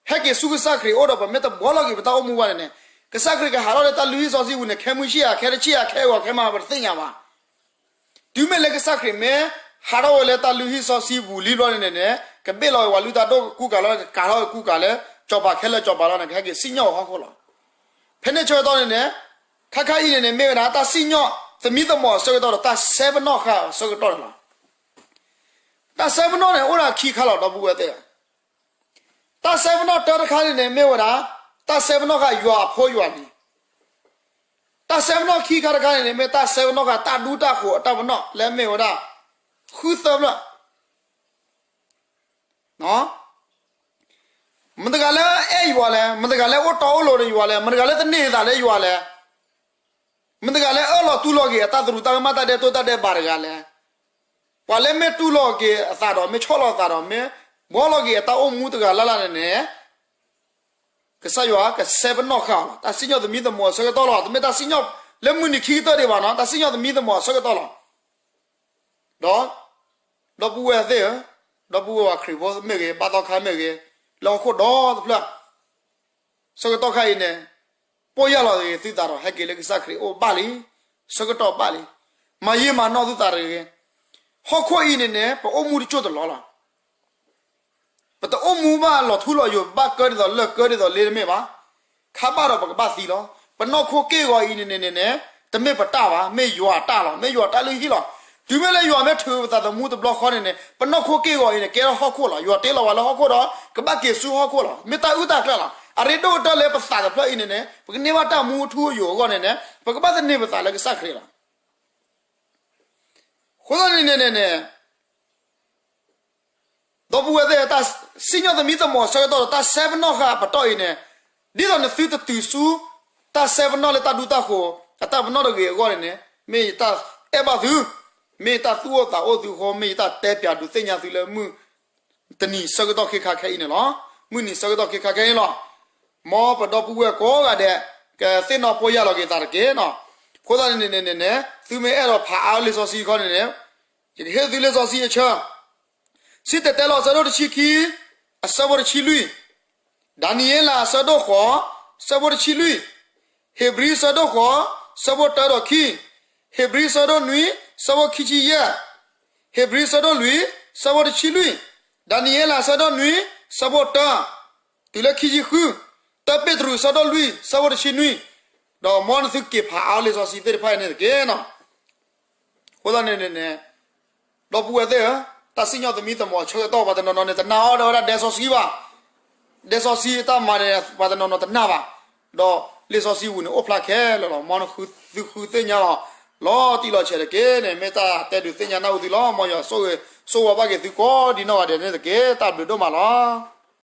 ဟဲက့ၤဆူကစၢ်ခရံာ်အအိၣ်ဒီး ပမ့ၢ်တဘှီလီၤက့ၤပတၢ်အိၣ်မူဘၣ်န့ၣ်န့ၣ်, ကစၢ်ခရံာ်ကဟးထီၣ်လၢတၢ်လုၢ်ဟံၣ်စီဆှံပူၤန့ၣ် ခဲမုၢ်ဆ့ၣ်ဧါ, ခဲတဆ့ၣ်ဧါ, ခဲအဂီၤခဲမး ပတသ့ၣ်ညါဘၣ်. တုၤမ့ၢ်လၢကစၢ်ခရံာ်မ့ၢ်ဟးထီၣ်ဝဲလၢတၢ်လုၢ်ဟံၣ်စီဆှံပူၤလံဘျီန့ၣ်န့ၣ်န့ၣ်, ကဘ့ၣ်လီၤဝဲပှၤလုၢ်တၢ်ဒိၣ်ကူကၤလီၤ, ကကၤထီၣ်ဝဲကူကၤလၢ စီၤပၤခဲလၢာ်စီၤပၤလီၤန့ၣ် ကဟဲက့ၤစံၣ်ညီၣ်ဝဲဟီၣ်ခိၣ်လီၤ. ဖဲန့ၣ်ဆၢကတီၢ်န့ၣ်န့ၣ်, ခါခါအံၤန့ၣ်န့ၣ် မ့ၢ်ဝဲဒၣ်တၢ်စံၣ်ညီၣ်သမံသမိးအဆၢကတီၢ်ဒီး တၢ်စဲပနီၣ်ဃာ်အဆၢကတီၢ်န့ၣ်လီၤ. တၢ်စဲပနီၣ်န့ၣ် အိၣ်ဒၣ်ခံခါလီၤ ဒီပုၢ်ဝဲၢ်သ့ၣ်ဧၢ. တၢ်စဲပနီၣ်တၢတခါန့ၣ်န့ၣ် မ့ၢ်ဝဲဒၣ် တၢ်စဲပနီၣ်ဃာ်ယွၤအဖိယွၤလံၤ. တၢ်စဲပနီၣ်ခံခါတခါန့ၣ်န့ၣ် မ့ၢ်တၢ်စဲပနီၣ်ဃာ်တၢ်ဒူတၢ်ဃိၤအတၢ်ပနီၣ်လၢမ့ၢ်ဝဲဒၣ် ဃုသၢဖျၢၣ် မတၤတဂၤလၢအဲၣ်ယွၤလဲၣ်, မတၤတဂၤလၢအိၣ်တီအိၣ်လိၤဒီးယွၤလဲၣ်, မတၤတဂၤလၢသန့ၤအသးလၢယွၤလဲၣ်, မတၤတဂၤလၢအၢၣ်လီၤတူၢ်လိာ်က့ၤအတၢ်သရူးတၢ်ကမၣ်တၢ်ဒဲးတိၢ်တၢ်ဒဲးဘးတဂၤလဲၣ်. ပှၤလၢမ့ၢ်တူၢ်လိာ်က့ၤအသးဒီး မ့ၢ်ဆီၣ်လီၤအသးဒီး မ့ၢ်ဘှီလီၤက့ၤအတၢ်အိၣ်မူတဂၤလၢ်လၢ်န့ၣ်န့ၣ် ကစၢ်ယွၤကစဲပနီၣ်ဃာ်အီၤလီၤ. တၢ်စံၣ်ညီၣ်သမံသမိးအဆၢကတီၢ်လီၤ. တမ့ၢ်တၢ်စံၣ်ညီၣ်လၢမုၢ်နံၤခံကတၢၢ်ဒံးဘၣ်နီၤ, တၢ်စံၣ်ညီၣ်သမံသမိးအဆၢကတီၢ်လီၤ. ဒီး ဒီပုၢ်ဝဲၢ်သ့ၣ်ဧၢ, ဒီပုၢ်ဝဲၢ်ပှၤခရံာ်ဖိမ့ၢ်ဂ့ၤ, ဘၣ်သီခါမ့ၢ်ဂ့ၤ, လၢဟီၣ်ခိၣ်ဒီတဖျၢၣ် ဆၢကတီၢ်ခါအံၤန့ၣ်, ပီၢ်ယၢ်လီၤဂ့ၤသုသးဒီး ဟဲက့ၤလၢကစၢ်ခရံာ်အိၣ်ဘၣ်လံ, ဆၢကတီၢ်ဘၣ်လံ, မၤယံာ်မၤနီၢ်သုသးတဂ့ၤ. ဟီၣ်ခိၣ်အံၤန့ၣ်န့ၣ် ပအိၣ်မူတကၠိၢ်တလီၢ်လီၤ. ပတအိၣ်မူဘၣ်လီၤထူလီၤယိာ် ပဘၣ်ကၢဒ်သိးလၢၢ်ကၢဒ်သိးလ့တမ့ၢ်ဘၣ်. ခါဘၣ်ဒီးပကဘၣ်သံလီၤ. ပနီၢ်ခိက့ၢ်ဂီၤအံၤန့ၣ်န့ၣ်န့ၣ် တမ့ၢ်ပတၢ်ဘၣ်, မ့ၢ်ယွၤအတၢ်လီၤ, မ့ၢ်ယွၤတၢ်လုၢ်ဟံၣ်လီၤ. တုၤမ့ၢ်လၢယွၤမ့ၢ်ထုးပသးသမူတဘျီဃီန့ၣ်န့ၣ် ပနီၢ်ခိက့ၢ်ဂီၤအံၤန့ၣ် ကဲထီၣ်ဟီၣ်ခိၣ်လီၤ. ယွၤတ့လီၤပှၤလၢဟီၣ်ခိၣ်ဒီး ကဘၣ်က့ၤဆူဟီၣ်ခိၣ်လီၤ. မ့ၢ်တၢ်အုၣ်တၢ်ကျၢၤလီၤ. အရ့ဒိၣ်ကတၢၢ်လၢပသးတဖျၢၣ်အံၤန့ၣ်န့ၣ် ပကန့ၢ်ဘၣ်တၢ်မူအထူအယိာ်အဂီၢ်န့ၣ်န့ၣ် ပကဘၣ်သန့ၤပသးလၢကစၢ်ခရံာ်လီၤ. အဃိသတးန့ၣ်န့ၣ်န့ၣ် ဒီပုၢ်ဝဲၢ်သ့ၣ်ဧၢ, တၢ်စံၣ်ညီၣ်သမံသမိးဆၢကတီၢ်ဒီး တၢ်စဲပနီၣ်ဃာ်အပတီၢ်အံၤန့ၣ်, ဒ်သိးနသုတတုၤဆူ တၢ်စဲပနီၣ်လၢတၢ်ဒူတၢ်ဃိၤ အတၢ်ပနီၣ်တဂ့ၤအဂီၢ်န့ၣ်န့ၣ် မ့ၢ်ယတၢ်အဲၣ်ဘၣ်သု, မ့ၢ်ယတၢ်သူၣ်အိၣ်သးအိၣ်သုအဃိ မ့ၢ်ယတၢ်တဲပၠးဒုးသ့ၣ်ညါသုလၢမုၢ်တနံၤဆၢကတီၢ်ခ့ခါခဲအံၤန့ၣ်လီၤ. မုၢ်နံၤဆၢကတီၢ်ခ့ခါခဲအံၤလီၤ. မ်ပဒီပုၢ်ဝဲၢ်ကိးဂၤဒဲး ကသ့ၣ်နီၣ်ပီၢ်ယၢ်လီၤက့ၤသးတက့ၢ်နီၤ. အဃိသတးန့ၣ်န့ၣ်န့ၣ်န့ၣ် သုမ့ၢ်အဲၣ်ဒိးဖးအါလံာ်စီဆှံခီန့ၣ်န့ၣ် ယကဟ့ၣ်သုလံာ်စီဆှံအဆၢ, စံၣ်တဲၤတဲလီၤအဆၢဒိၣ်တဆံခံ အဆၢဖိတဆံလွံၢ်, ဒၤနံးယ့လးအဆၢဒိၣ်ဃိး ဆၢဖိတဆံလွံၢ်, ဧ့ၤဘြံၤအဆၢဒိၣ်ဃိး ဆၢဖိတၢဒီးခံ, ဧ့ၤဘြံၤအဆၢဒိၣ်နွံ ဆၢဖိခံဆံယဲၢ်, ဧ့ၤဘြံၤအဆၢဒိၣ်လွံၢ် ဆၢဖိတဆံလွံၢ်, ဒၤနံးယ့လးအဆၢဒိၣ်နွံ ဆၢဖိတၢ တုၤလၢခံဆံဃု, တၢပ့းတရူးအဆၢဒိၣ်လွံၢ် ဆၢဖိတဆံနွံ, ဒီးမ်နသုက့ၤဖးအါလံာ်စီဆှံသ့ၣ်တဖၣ်အံၤန့ၣ်တက့ၢ်နီၤ. အဃိသတးန့ၣ်န့ၣ်န့ၣ် ဒီပုၢ်ဝဲၢ်သ့ၣ်ဧၢ, တၢ်စံၣ်ညီၣ်သမံသမိးအဆၢကတီၢ် ပှၤတနီၤနီၤန့ၣ် တနာ်အီၤဒီးဝဲဒၣ်ဒဲစီဆှံဘၣ်. ဒဲစီဆှံအတၢ်မၤန့ၣ် ပှၤတနီၤနီၤတနာ်ဘၣ်. ဒီးလံာ်စီဆှံပူၤန့ၣ် အိၣ်ဖျါခဲလၢာ်လီၤ. မ်နသုဃုသ့ၣ်ညါအီၤ လီၤတံၢ်လီၤဆဲးတက့ၢ်န့ၣ် မ့ၢ်တၢ်တဲဒုးသ့ၣ်ညါနၢ်ဟူသုလီၤ. မ်ယွၤဆိၣ်ဂ့ၤဆိၣ်ဝါဘၣ်က့ၤသုကိးဒံနီၢ်ဂၤဒဲးန့ၣ်တက့ၢ်. တၢ်ဘျုးဒိၣ်မးလီၤ.